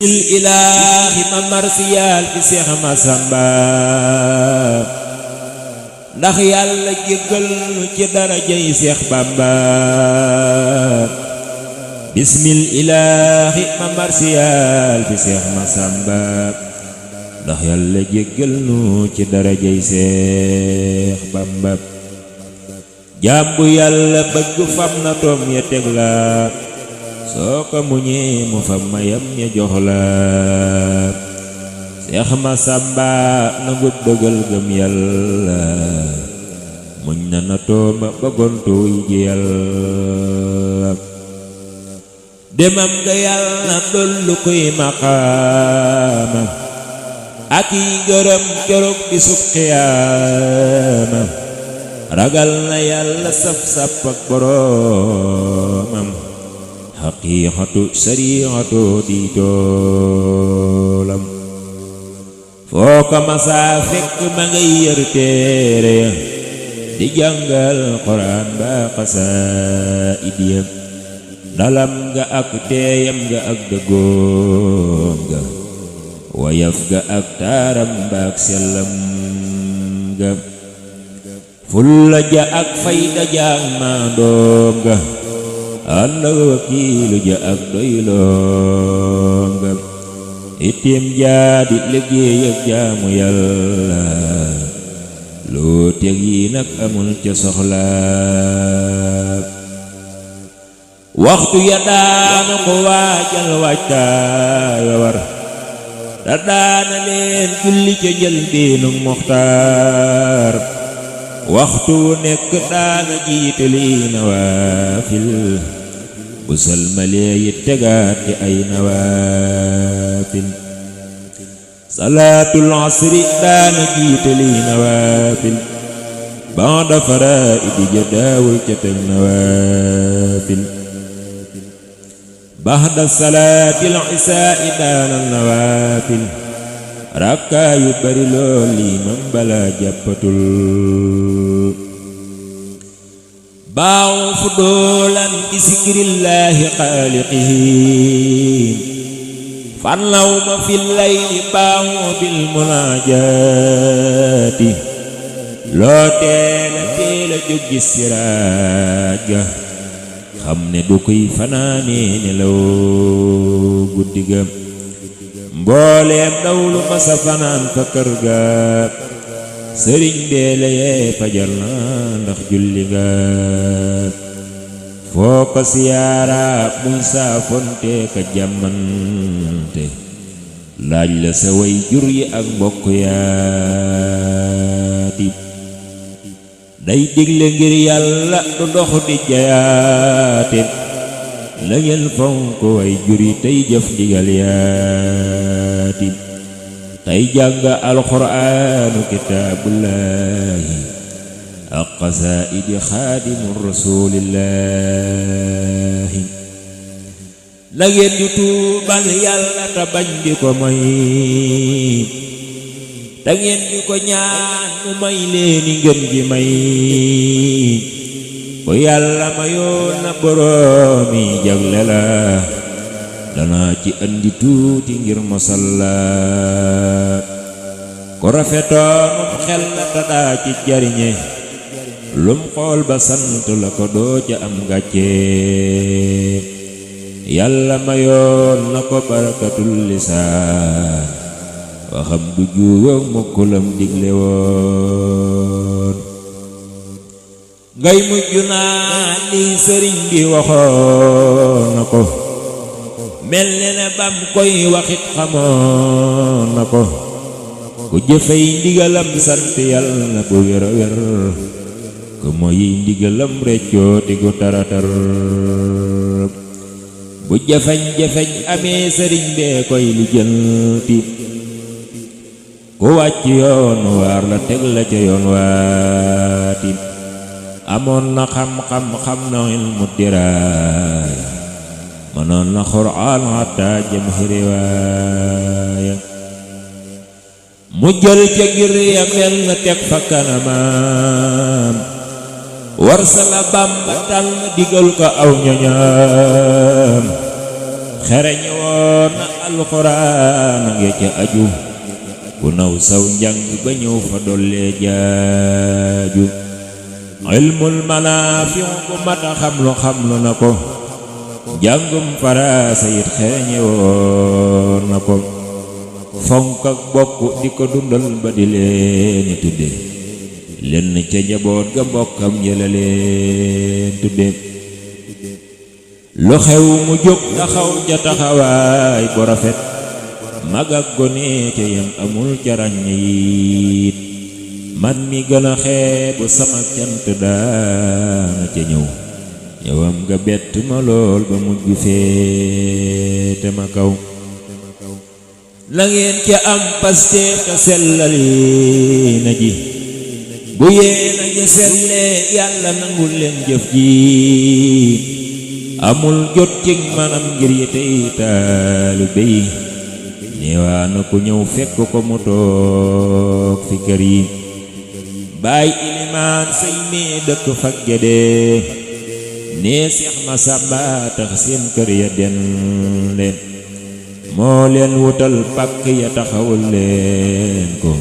ilaahi ma marsiyal fi Seex Masamba ndax Yàlla jéggal ci darajay Seex Bamba bismil ilaahi ma marsiyal fi Seex Masamba ndax Yàlla jéggal nu ci darajay Seex Bamba jàmbu Yàlla bëgg fam na toom ya teg la soo ko muñee mu fa mayam ña jox la Seex Masamba nangu dogal gëm Yàlla muñ na na tooma ba gontu yi ji Yàlla demam nga Yàlla dollu koy maqaama ak yi gërëm keroog bi sub qiyaama ragal na Yàlla saf-saf ak boroomam haqiiqatu sariiqatu di toolam foo ko masaa fekk ma ngay yër téere di jàngal Quraan ba xasaayid ya dalam nga ak teeyam nga ak dëggoom nga wayaf ga ak taaram ba ak sellam nga fulla ja ak fayda ja ak maandoom nga ànd ak wakiilu ja ak doyloom nga itteem jaa di liggéey ak jaamu Yàlla loo teg yi nag amul ca soxla waxtu ya daana ko waajal waajtaay war da daana leen julli ca njëlbeenu muxtaar waxtu nekk daana jiitali nawaafil bu salmalee yi tegaat ci ay nawaafil salaatul asri daana jiitali nawaafil ba'da faraa'idi ja daawul ca teg nawaafil ba'da salaatil isaa'i daana nawaafil rakkaa yu bari lool liimam balaa jàppatul baaw fu doolan bi sikrillaahi xaaliqihi fanlaw ma fil layli baaw bil munaajaati loo teela jóg gi siraaj ga xam ne du koy fanaanee nelaw guddi ga mbooleem dawlu masa fanaan fa kër ga sëriñ beele yee fajar na ndax julli ga foo ko siyaara muy saafonte ka jàmmante laaj la sa way jur yi ak mbokk yaati day digle ngir Yàlla du dox di jayaate la ngeen fonk way jur yi tey jëf digal yaati tey jàng alquraanu kitaabullaahi ak qasaa'idi xaadimu rasuulillaahi la ngeen di tuubal Yàlla te bañ di ko moy te ngeen di ko ñaan mu may leeni ngeen gi may ko Yàlla mayoon na boroomi jagle la danaa ci andi tuuti ngir mosalla ko rafetoonum xel la te daa ci jariñe lum xool ba sant la ko doo ca am gàcce Yàlla mayoon na ko barakatul lisaan waxam du juuyoog mukkulam digle woon ngay mujj naa li sëriñ bi waxoon na ko mel ne na bam koy waxit xamoon na ko ku jëfey ndigalam sant Yàlla na bu wér a wér ku moyi ndigalam reccoo ti gu taratar bu jafeñ-jafeñ amee sëriñ bee koy lijjanti ku wàcc yoon waar la teg la ca yoon waati amoon na xam na ilmu diraaya mënoon na Qur'aan hatta jëm riwaaya mu jël ca ngir ya mel na teg fa kanamam war sa la Bàmba tànn digal ko aw ñoñam xereñe woon na alxuraan nga ca aju ku naw saw njàng ba ñëw fa dollee jaaju ilmul manaafi'u ku mata xamlu na ko njàngum faraasa it xereñe woon na ko fonk ak bokk di ko dundal ba di leen tudde lenn ca njaboot ga mbokkam yëla leen tudde lu xew mu jóg taxaw ca taxawaay bu rafet mag ak gone ca yam amul ca ràññit man mi gën a xeebu sama cant daana ca ñëw ñëwam nga bett ma lool ba mujj féete ma kaw la ngeen ca am pasteef te sellal na ji bu yéena ji sellee yàlla nangul leen jëf ji amul jot cig manam ngir yi tey taalibe yi neewaana ku ñëw fekk ko mu toog fi kër yi baay ilimaan say mee dëkk fak gede nee Seex Masamba tax seen kër ya den leen moo leen wutal pàkk ya taxawul leen ko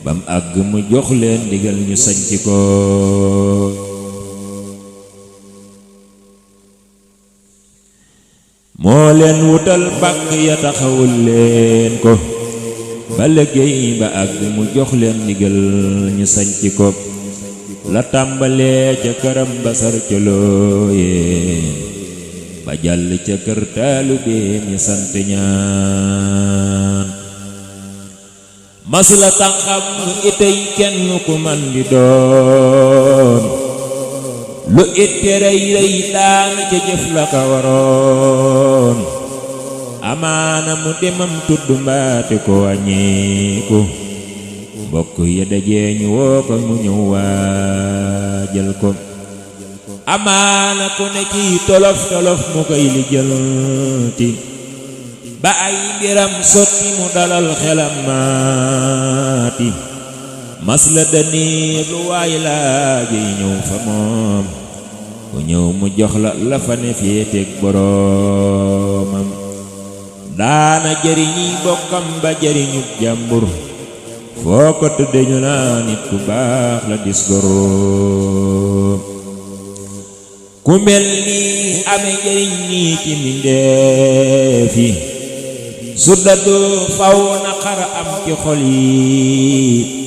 bam àgg mu jox leen digal ñu sanc ko moo leen wutal pàkk ya taxawul leen ko ba liggéey ba àgg mu jox leen digal ñu sanc ko la tàmbalee ca këram basar ca looyeen ba jàll ca kër taalubeen ñi sant ñaan mas la tànxam itey kenn ku man di doon lu itte rey rey daana ca jëf la ka waroon amaana mu demam tudd mbaate ko wàññeeku mbokk ya dajee ñu woo ko mu ñëw waajal ko amaana ku ne ci tolof tolof mu koy lijjanti ba ay mbiram sotti mu dalal xelam maati mas la danii lu waay laaji ñëw fa moom ku ñëw mu jox la fa ne féeteeg boroomam daana jëriñi bokkam ba jëriñu jàmbur foo ko tudde ñu naa nit ku baax la dis goroom ku mel ni amee njëriñ nii ci mbindeef yi su dadoo faw na xar am ci xol yi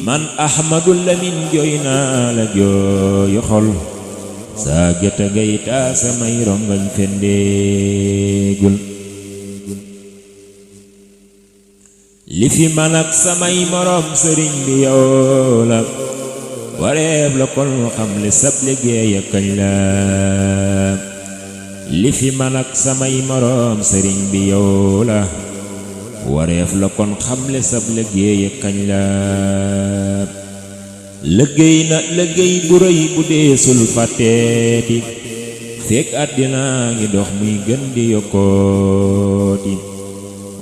man Ahmadu Lamin jooy naa la jooyu xol saa gëta ngay taa samay rongañ fendeegul li fi man ak samay morom sëriñ bi yow la wareef la kon xam li sab liggéey ak kañ la li fi man ak samay morom sëriñ bi yow la wareef la kon xam li sab liggéey ak kañ la liggéey na liggéey bu rëy bu deesul fàtteeti fekk àddina ngi dox muy gën di yokkooti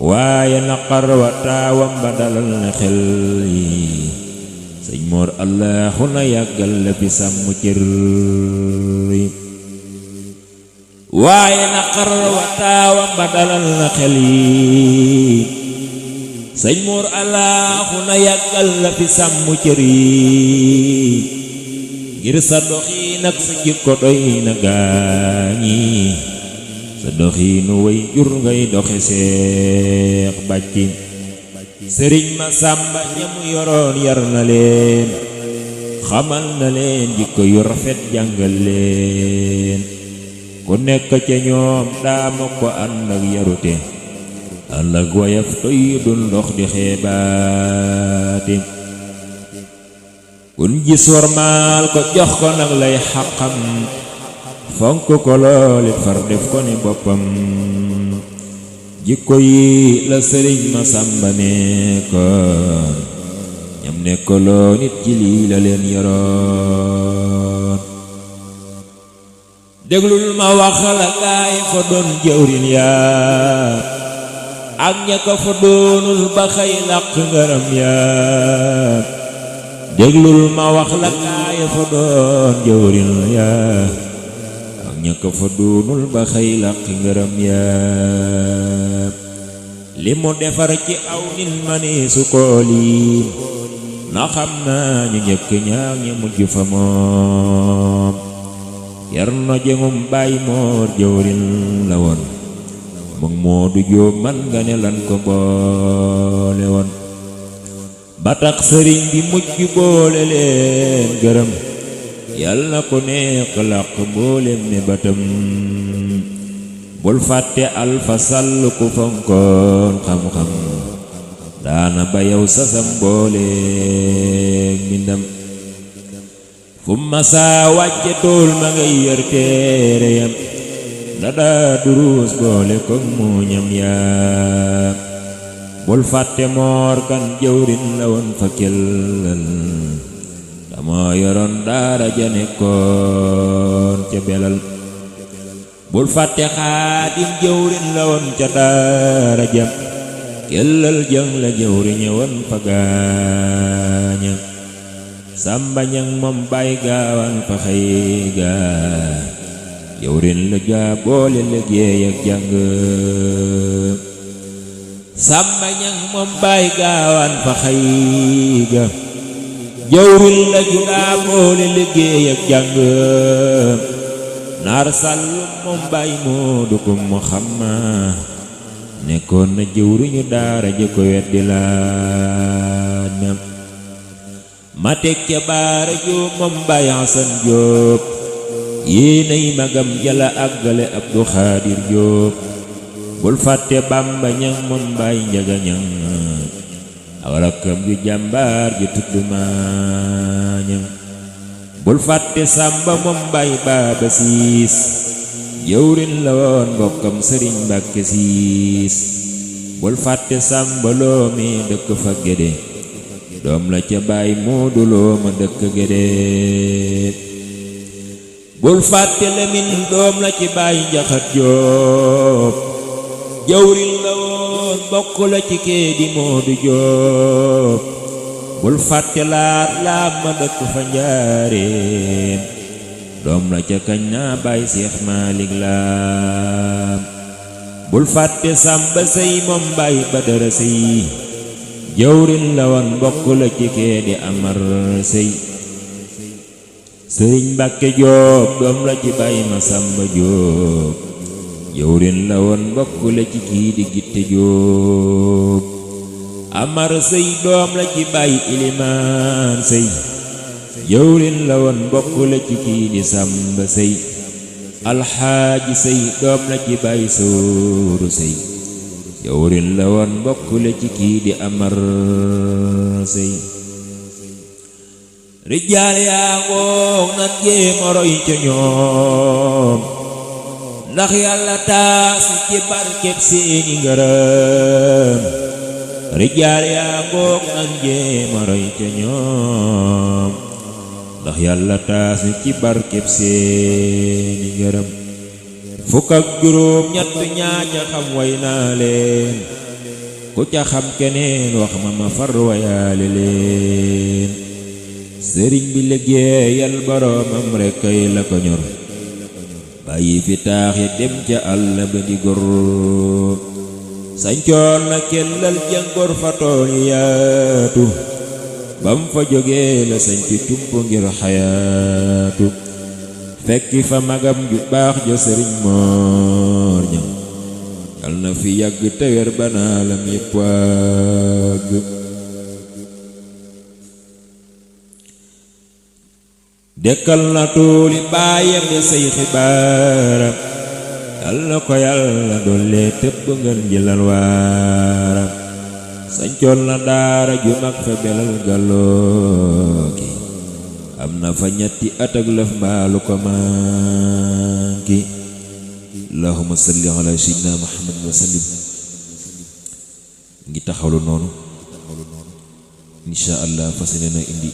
waaye naqar wa taawam ba dalal na xel yi sëñ Mor Allahu na yàggal la fi sàmm cër yi waaye naqar wa taawam ba dalal na xel yi sëñ Mor Allahu na yàggal la fi sàmm cër yi ngir sa doxi nag sa jikko doy na gaañi sa doxiinu way jur ngay doxe Seex Bàcci sëriñ Masamba ñamu yoroon yar na leen xamal na leen jikko yu rafet jàngal leen ku nekk ca ñoom daa ma ko ànd ak yarute ànd ak wayaf toy du ndox di xeebaate kun gis warmaal ko jox ko nag lay xaqam fonk ko loolit far def ko ni boppam jikko yi la sëriñ Masamba nekkoon ñam nekkoloo nit ci lii la leen yoroon déglul ma wax la gaay fa doon jëwrin yaa ak ña ko fa doonul ba xëy làq ngaram yaa déglul ma wax la gaay fa doon jëwrin yaa ña ko fa doonul ba xëy laqi ngërëm yaa li mu defar ci aw nit ma ne su ko lim na xam naa ñu njëkk ñaar ñi mujj fa moom yar no jëngum Baay Moor jëwrin la woon moom moo du jóob man nga ne lan ko boole woon ba tax sëriñ bi mujj boole leen gërëm yàlla na ko nekk làq mboolem ne batam bul fàtte Alfa Sall ku fonkoon xam-xam daana ba yow sasam boole mbindam fu masaa wàcce tool ma ngay yor téere yam la daa duruus boole koog muuñam yaa bul fàtte Moor Kan jëwrin la woon fa kellal dama yoroon daara ja nekkoon ca belal bul fàtte Xaadim jëwrin la woon ca daara ja kellal jëng la jëwri ñëwoon fa gaaña Samba Ñaŋ moom Baay Gaawaan fa xëy gaa jëwrin la jaa boole liggéey ak jàng Samba Ñaŋ moom Baay Gaawaan fa xëy ga jëwrin la ju daa boole liggéey ak jàng Naar Sall moom Baay Moodu ko Muhammad nekkoon na jëwriñu daara ja ko weddi laaj na ma teg ca Baara Jóob moom Baay Asan Jóob yéenay magam jala àggale Abdu Xaadir Jóob bul fàtte Bamba Ñaŋ moom Baay Njaga Ñaŋ aw rakkam ju jàmbaar ju tudd Maañaŋ bul fàtte Sàmba moom Baay Baaba Siis jëwrin la woon mbokkam Sëriñ Mbàkke Siis bul fàtte Sàmba Loo mi dëkk fa Gédé doom la ca Baay Moodu Loo ma dëkk Gédé bul fàtte Lamin doom la ci Baay Njaxat Jóob jëwrin la woon bokk la ci Kéedi Moodu Jóob bul fàtte Laat Laam ma dëkk fa Njaaréem doom la ca kañ naa Baay Seex Maalik Laam bul fàtte Sàmba Sey moom Baay Badara Sey jëwrin la woon bokk la ci Kéedi Amar Sey Sëriñ Mbàkke Jóob doom la ci Baay Masamba Jóob jëwrin la woon bokk la ci kii di Gitte Jóob Amar Sey doom la ci Baay Ilimaan Sey jëwrin la woon bokk la ci kii di Samba Sey Alxaaji Sey doom la ci Baay Sooru Sey jëwrin la woon bokk la ci kii di Amar Sey rijaal yaa ngoog nan jéema roy ca ñoom ndax Yàlla taas ci barkeb seeni ngërëm rijaal yaa ngoog nan jéema roy ca ñoom ndax Yàlla taas ci barkeb seeni ngërëm fukk ak juróom ñett ñaa ca xam way naa leen ku ca xam keneen wax ma far wayaale leen sëriñ bi liggéeyal boroomam rekk ay la ko ñor bàyyi fi taax yi dem ca àll ba di gor sañcoon na kellal jàngoor fa tool yi yaatu bam fa jógee la sañci tump ngir xayaatu fekki fa magam ju baax ja Sëriñ Moor Ñaŋ yal na fi yàgg te wér banaalam yépp wàgg dekkal na tuuli baayam ya Seyxi Baara yal na ko Yàlla doole tëbb ngeen jëlal waara sañcoon na daara ju mag fa belal galooki am na fa ñetti at ak lëf mbaalu ko manki allahumma salli ala sayyidina Muhammad wa sallim ngi taxawlu noonu insha Allah fas yéene na indi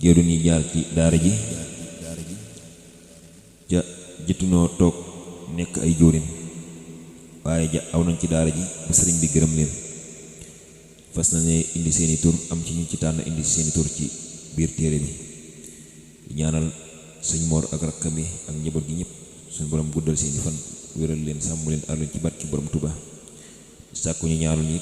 jëru ñi jaar ci daara ji ja jëtunoo toog nekk ay jóorin waaye ja aw nañ ci daara ji ba sëriñ bi gërëm leen fas na ne indi seeni tur am ci ñu ci tànn indi seeni tur ci biir téere bi ñaanal sëñ Mor ak rakkam yi ak njaboot gi ñëpp suñu borom guddal seeni fan wéral leen sàmm leen aar leen ci barke borom Tuuba sàkku ñu ñaanal ñi